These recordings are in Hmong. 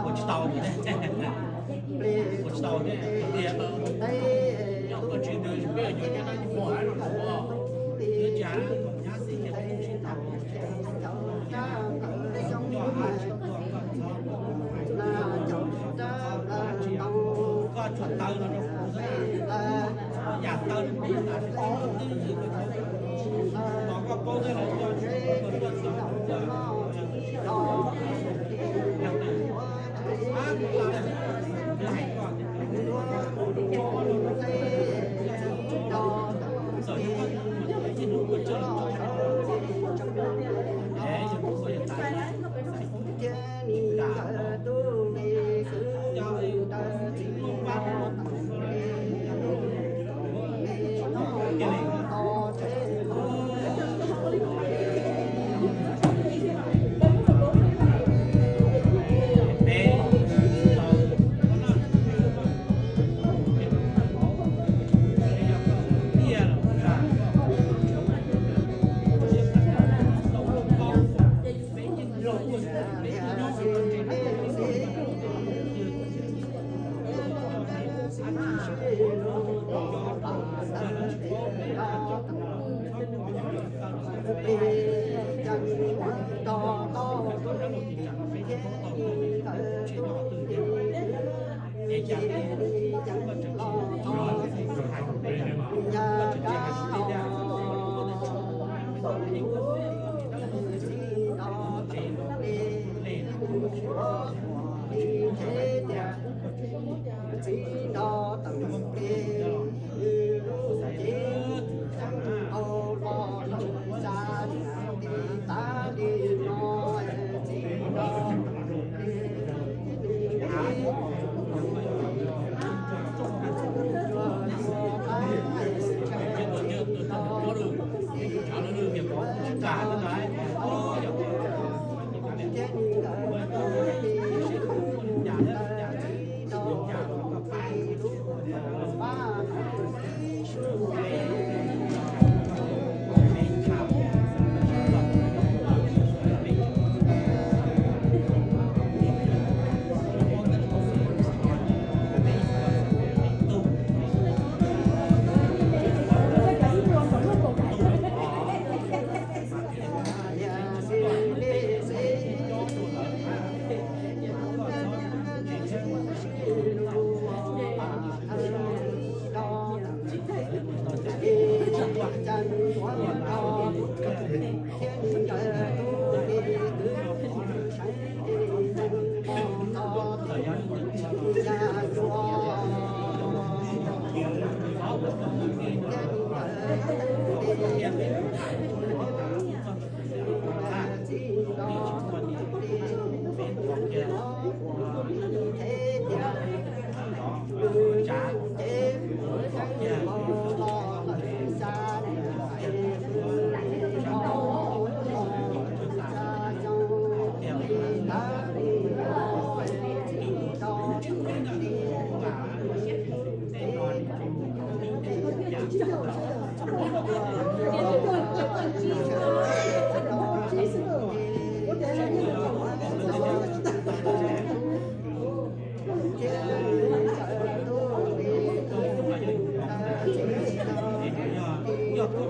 Ua tsis tau, ua tsis tau tiag. Nyob koj tsev ntawd peb yuav coj dab tsi pom, yuav cas nyab xij ces peb tsis tau. Koj tsuas taw no rau kuv xwb, yam taw no kuv tas, tos koj paub xwb los koj tuaj txog kuv yog.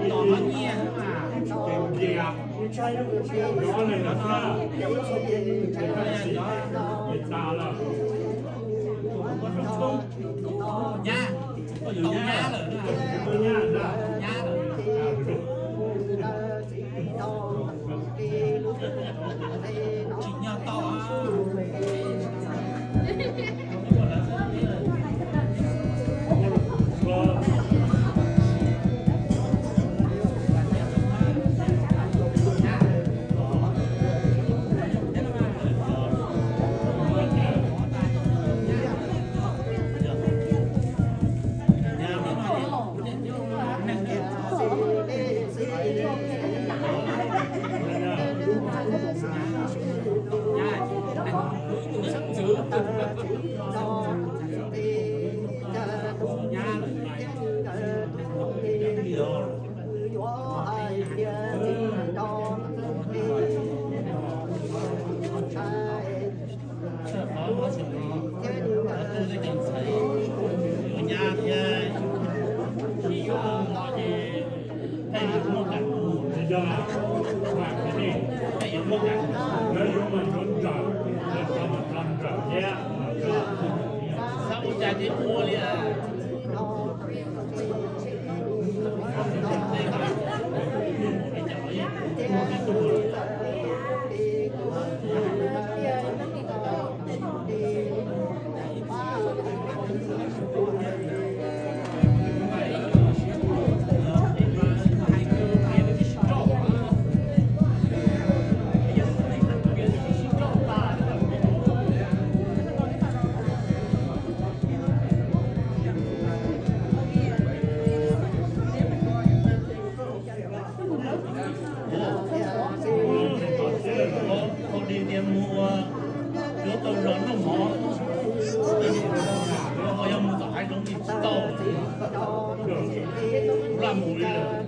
Los no nyiaj mas. Qhov di tias mus ua cuav tau zog noj mov, ho yog mus tom hav zoov tsis tau, laj mus li lawm.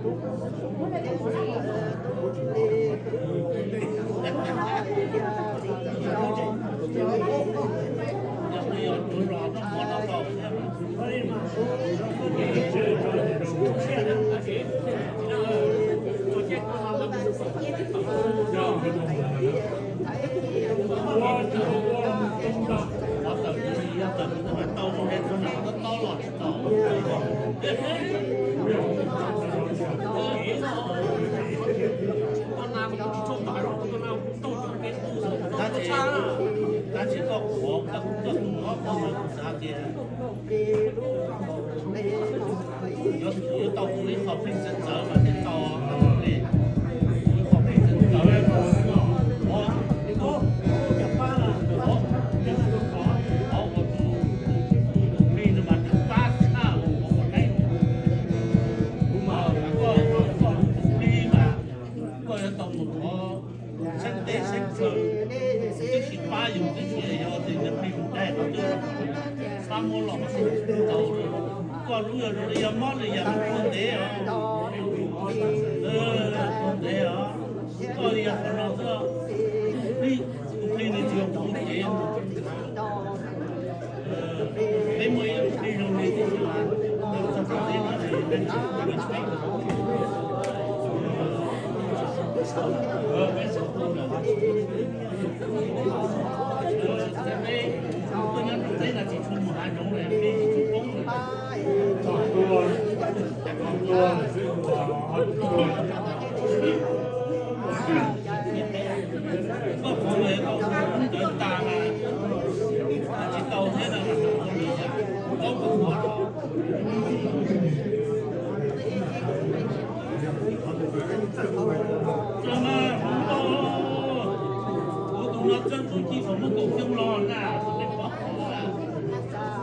Tab sis koj qhuav koj tus hlob koj xav tias yuav tau kuv ib qho pheej txawv txawv mas thiaj tau li, kuv ib qho pheej txawv txawv, ov, ov, ov, tus plig no mas nws pab tshaj ua neeb. Kuv mas koj, koj tus plig mas koj yuav tau mus thov xeeb teb xeeb chaw, twb tsis pab yus twb tsis yog tias nws plig mus daig qhov twg, pab muab los tau. Koj lub yog zoo li yog mob li yam tus ntev os, tus ntev os, koj li yog qhov no xwb, plig, tus plig nws tsis yog kuv cev. Peb muaj ib lub plig zoo li tib si, txog txog teb no ces peb tsis pub peb, peb tsis pub lawm. Peb tuaj nyob nram teb no tsis tshua mus hav zoov li, peb tsis tshua poob li. Koj qhuav los koj qhuav kub ntawd tas mas tsis tau thiab no, koj qhuav los. Txawj mas kuv tau, kuv tus no txawj txuj ci thaum muaj kaum xyoo los na, thaum peb pom na,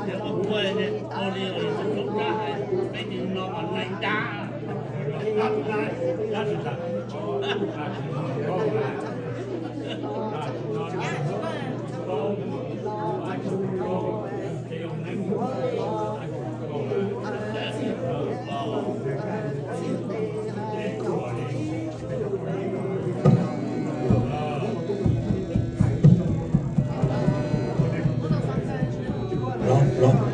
yog koj kuv ua li tus zoo rab hais, peb tus no mas nai dab. Los, los.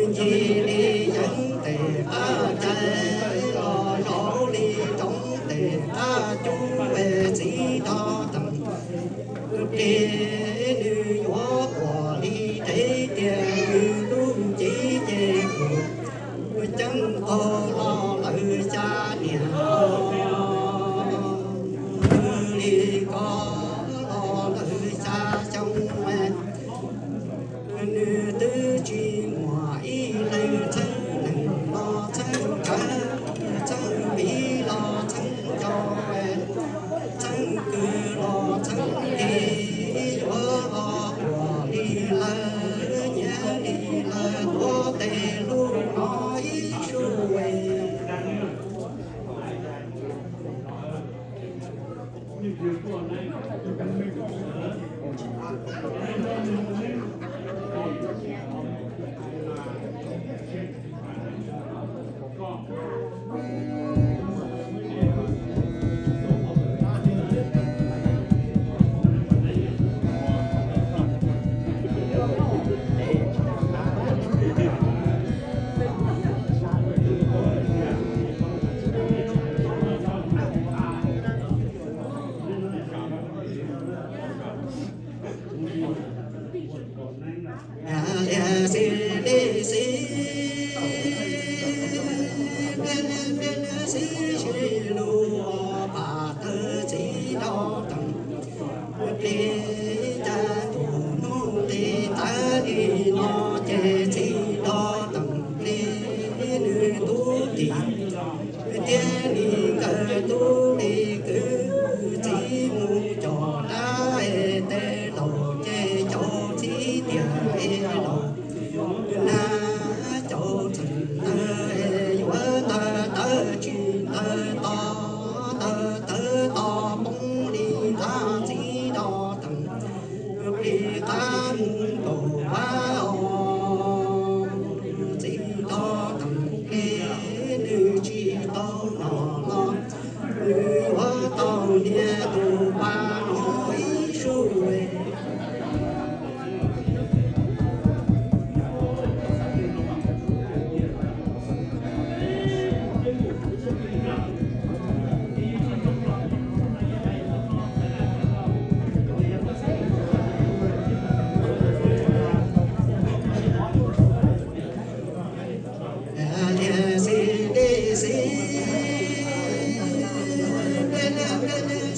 Nce li yeeb tes qab cai, los zaum li roob tes qab cub, txiv rog teem plig, nws yuav tuam li tev tiag, nws lub cev ces tus ceeb qaug los lawm xya niam. Li ko los lawm xya xyoo, nws twb tsis muaj ib leeg txheeb neeg los txheeb tsawb, txheeb viv los txheeb ncaus, txheeb kwv los txheeb tij, yuav los tuam li lawv, nyiam li lawv tuav tes lug no ib sub. Liaj xib li xib, xib xib lug pam tawg txiv rog teem plig, cas tus hnub nqis tawv li no ces txiv rog teem plig nws tub tim thiab li nkawd tub li kwv, txiv mus coj dab es tes laus ces caum txiv tias es laus, na caum txheem ntawd yuav tawg tawv tsis tawg to, tawg tawv to poob li ntag txiv rog teem plig qab mus nkaum vab os. Txiv rog teem plig nws tsis tau los los, nws yuav tau nias tus pa no ib sub. Liaj xib li xib,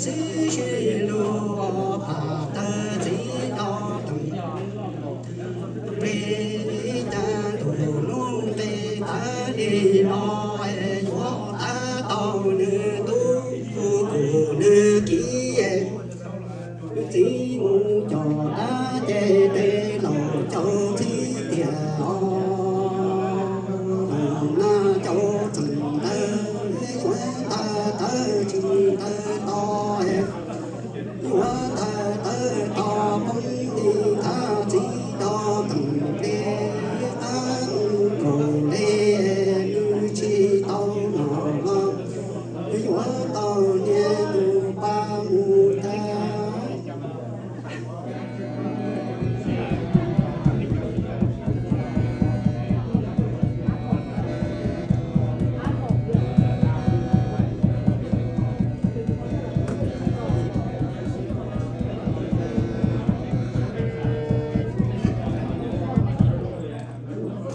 xib xib lug pam tawg txiv rog teem plig, cas tus hnub nqis tawv li no yuav tawv tau nws tub kum nws kiv. Txiv mus coj dab ces tes laus caum txiv tias os, na caum txheem ntawd yuav tawg tawv tsis tawg to, yuav tawg tawv to poob li ntag txiv rog teem plig qab mus nkaum li, nws tsis tau los los, yuav tau nias tus pa mus tag.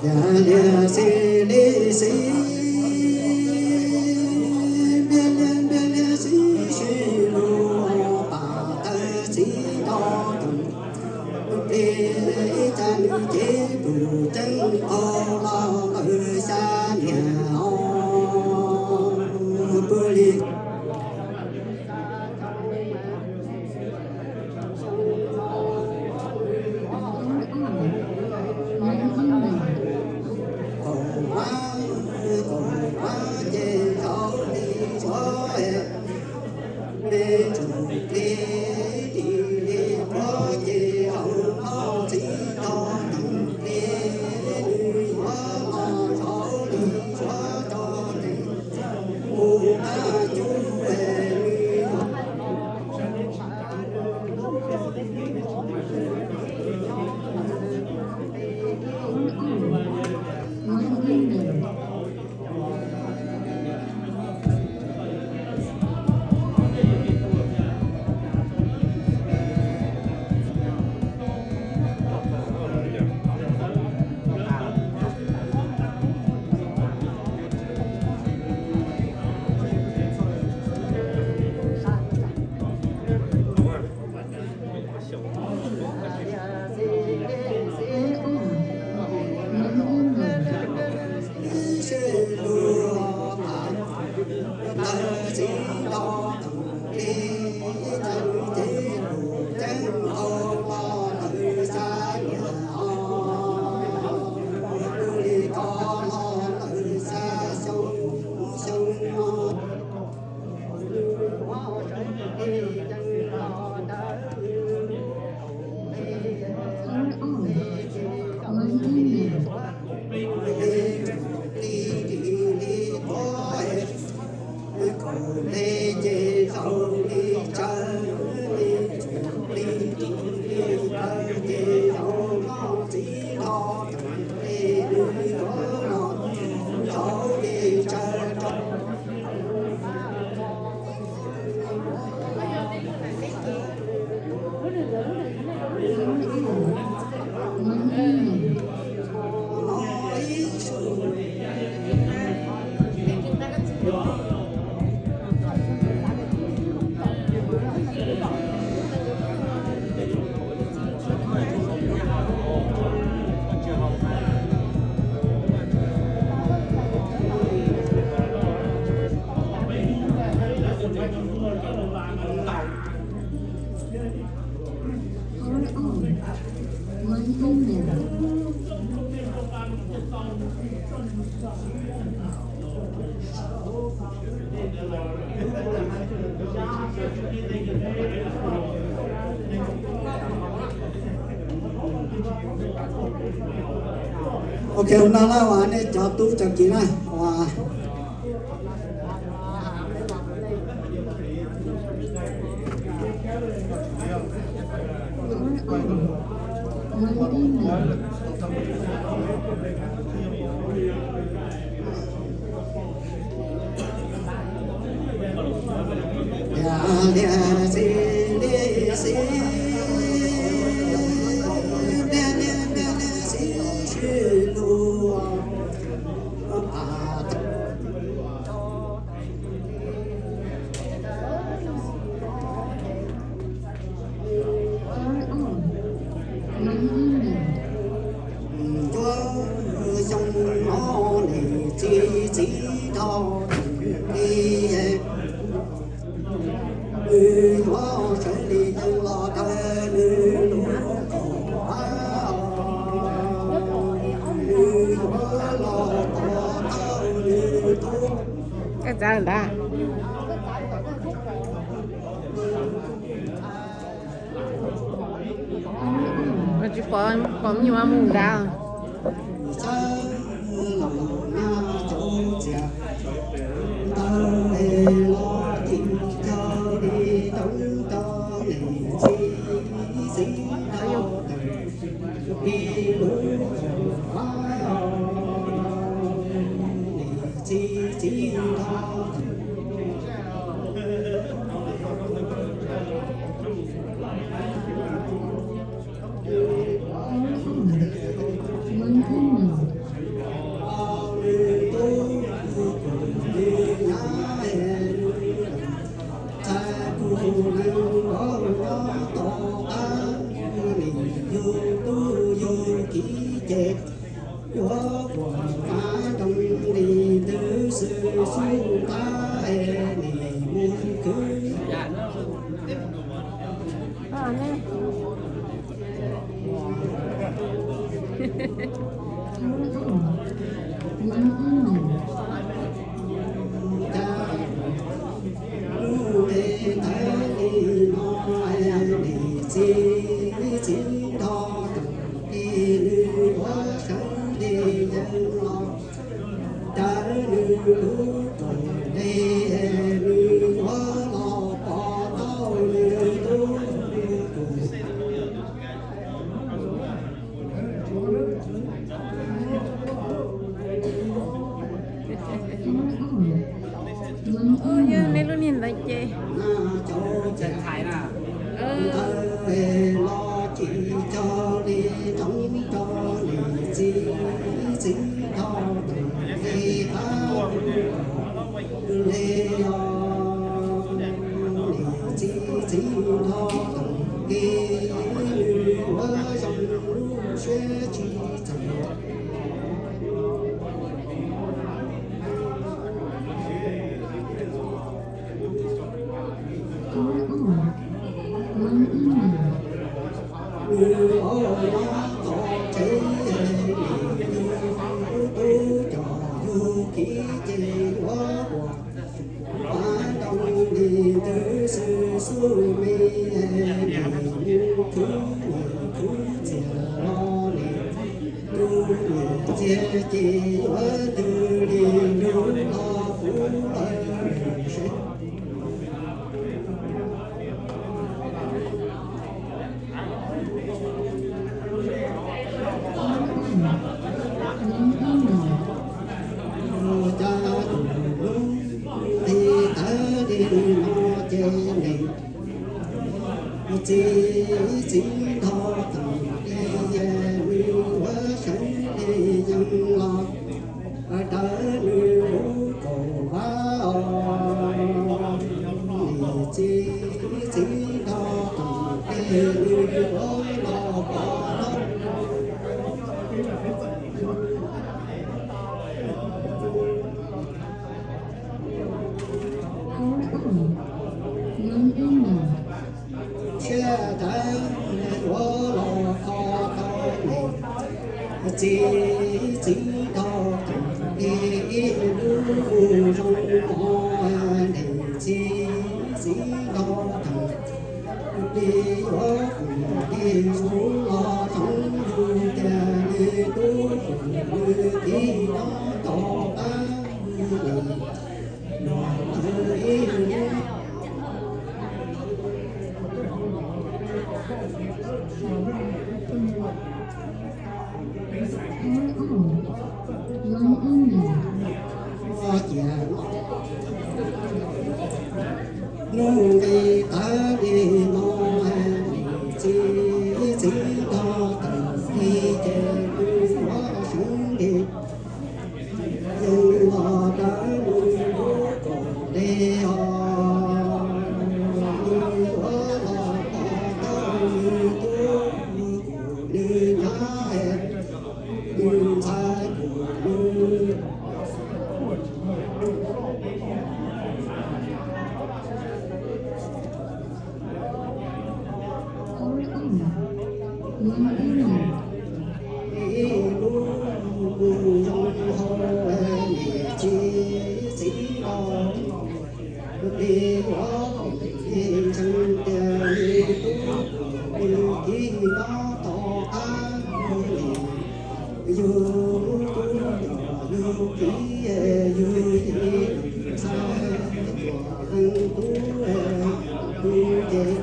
Yog liaj xib li xib, liaj liaj xib xib lug pam tawg txiv rog teem plig, cas nws cev tus ceeb qaug los lawm xya niam os. Pw li kaum pab, kaum pab ces yog li tshuav, me tsuas plig ris li qhuav ces hauv qhov txiv rog teem plig nws Ok, no na, uas nej cov tub cov kiv na, uas Ncuab xyoo no nim txiv txiv dhau li, nws yuav sawv li yeej los dhawv nws lub kaum, nws yuav los tos tau nws tub. Koj txav ntag. Tsis pom, pom me nyuam mus nrad. Yog nej lub niag ntawd ces Ces yuav twg li lub los kuv lawm seb. Ua cas tus hlub nqi tawv li no ces nws txiv txiv nrog tus nqi, nws ua sawv li yees los rawv nws lub kaum vab os. Nws txiv txiv nrog tus nqi, nws ua los pov siab dawb ua los kho tau nws txiv txiv nrog tus nqi ib lub mus zoo mov. Nws txiv txiv nrog tus nqi yuav tus nqi zus los zoo yus tias nws tub tus nqi tib tog qab nws los ib lub cia hnub nqi tawv li no, txiv txiv nrog tus nqi ces nws ua sawv li yees los rawv nws lub kaum li os. Nws ua los pov tau nws tub, nws nyab, nws ntxhais kuv, nws ib lub mus zoo hauv nws txiv txiv nrog tus nqi yuav tus nqi ntseeg tias nws tub nws kiv nyob tom qab nws, yus tub yog yus kiv, yus ntxhais yog leej tub, yus ces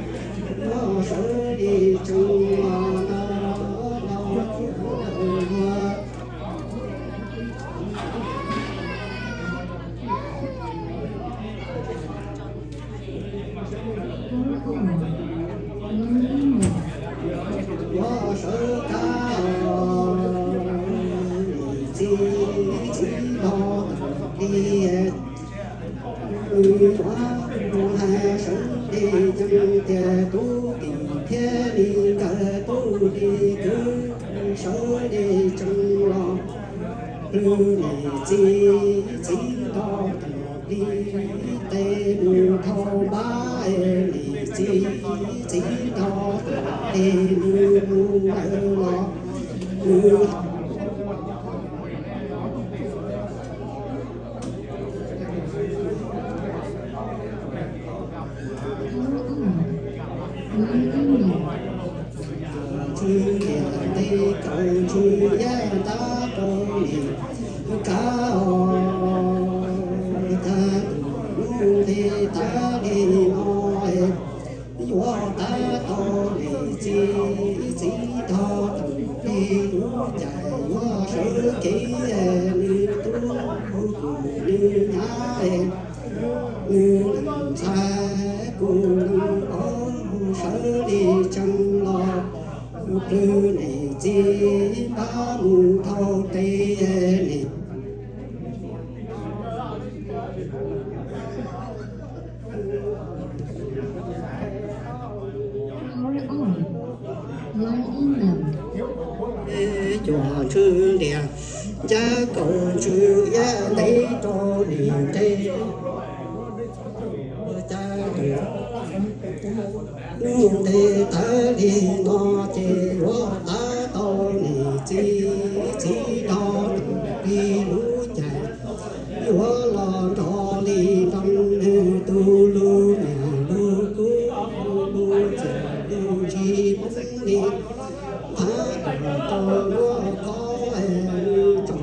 muab sawv li tsees los no los tsis tau luag. Yuav sawv kab txiv txiv nrog tus nqi, nws yuav mus hais sawv li yees tias tub tim thiab li nkawd tub li kwv sawv li tsees los plhws nws txiv txiv nrog tus nqi tes mus dhau npab es nws txiv txiv nrog tus nqi nws mus lawm los nws ntxhw liam nti kaus ntsw yaj ntab rau nws kav os. Cas tus hlub nqi tawv li no yuav tab tau nws txiv txiv nrog tus nqi lub caij yuav sawv kev nws tub kuv nws nyab nws ntxhais kuv nws ob sawv li tsees los plhws nws txiv npab mus dhau tes nws cuam ntxhw liam ncaj kaus ntsw yaj ntev rau nws nqe. Cas tus hlub nqi tawv li no ces yuav tab tau nws txiv txiv nrog tus nqi lub caij yuav los nrog li nrog nws tus lub niam lub kub lub txiv lub ntsis poob li. Thab tuam rau luaj khob es nws tsom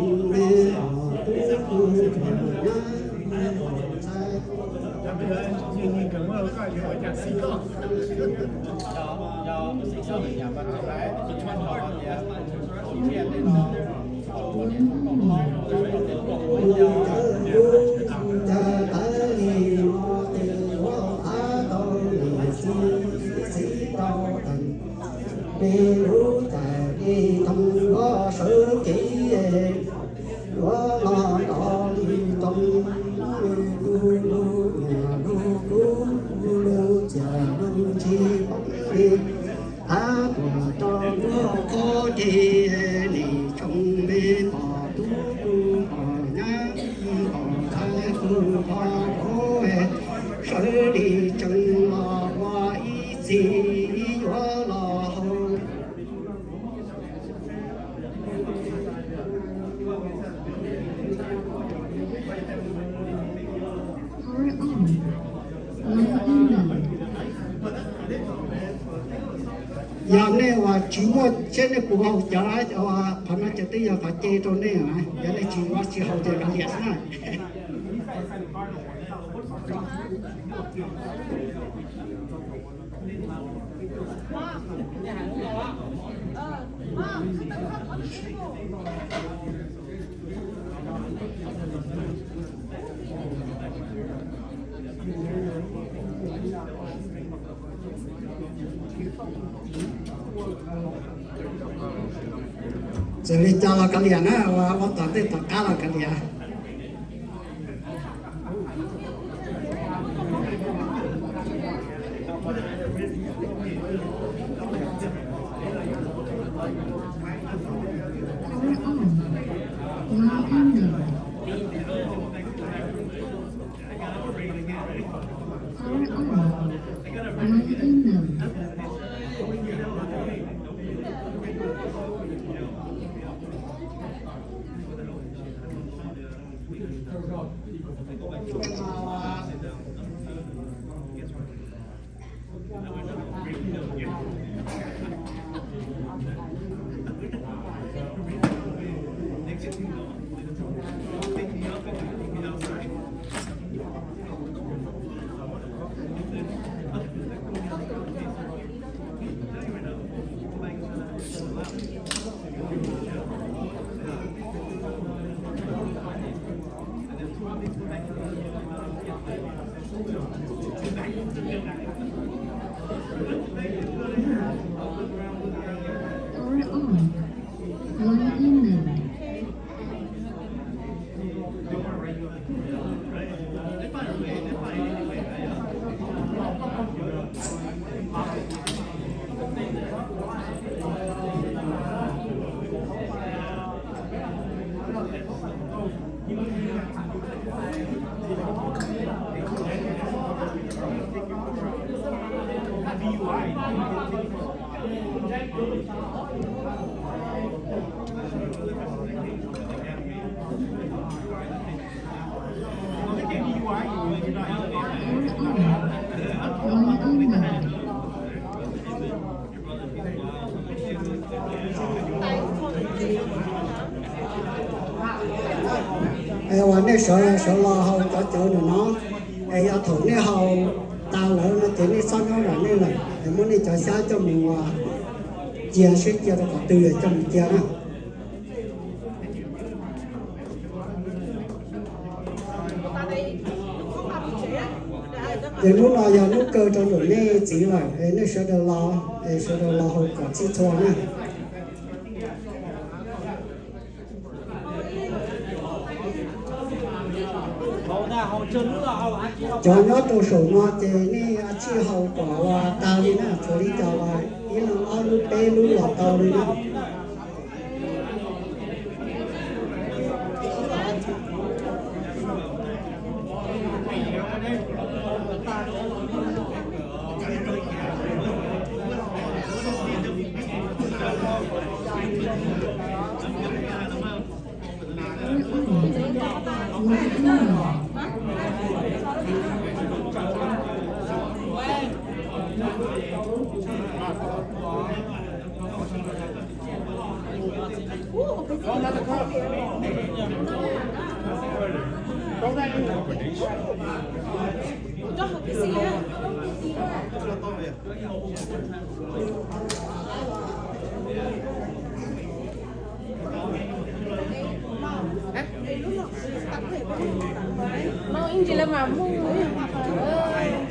Peb lub cais li toog lub sawv kev, yuav los nrov li toog, kuv lub nyuam lub kub lub ciam lub ntsis poob li, thab tuam rau nruab qhuav ces nim tshoov me pom tub tub pom nyab pom ntxhais tus pom rau, sawv li tsees los ua ib txhis yuav los haus. Yog nej uas tsis muaj siab nej puas haus cov, qhov no ces twb yog qhov ce rau nej, yog nej tsis, tsis haus ces kav liam xwb na. Txawm li cas los kav liam na, ua tom ntej tom qab los kav liam. Es uas nej sawv, sawv los haus cov cawv no no, es yog thaum nej haus tas lawm no ces nej txhob nyob zam nej lawm, es muab nej cov xyab coj mus ua cia seb cia rau qhov twg coj mus cia na. Ces hnub no yog hnub kawg rau ntawm nej txiv lawm, es nej sawv daws los, es sawv daws los haus kom txhij txhua na. Cov nyob rau saum no ces nej ua tsij haus kom ua tag li na, txhua li cas los ib leeg ob lub peb lub los tau li na. Noj ib ntsis lawm mas mus.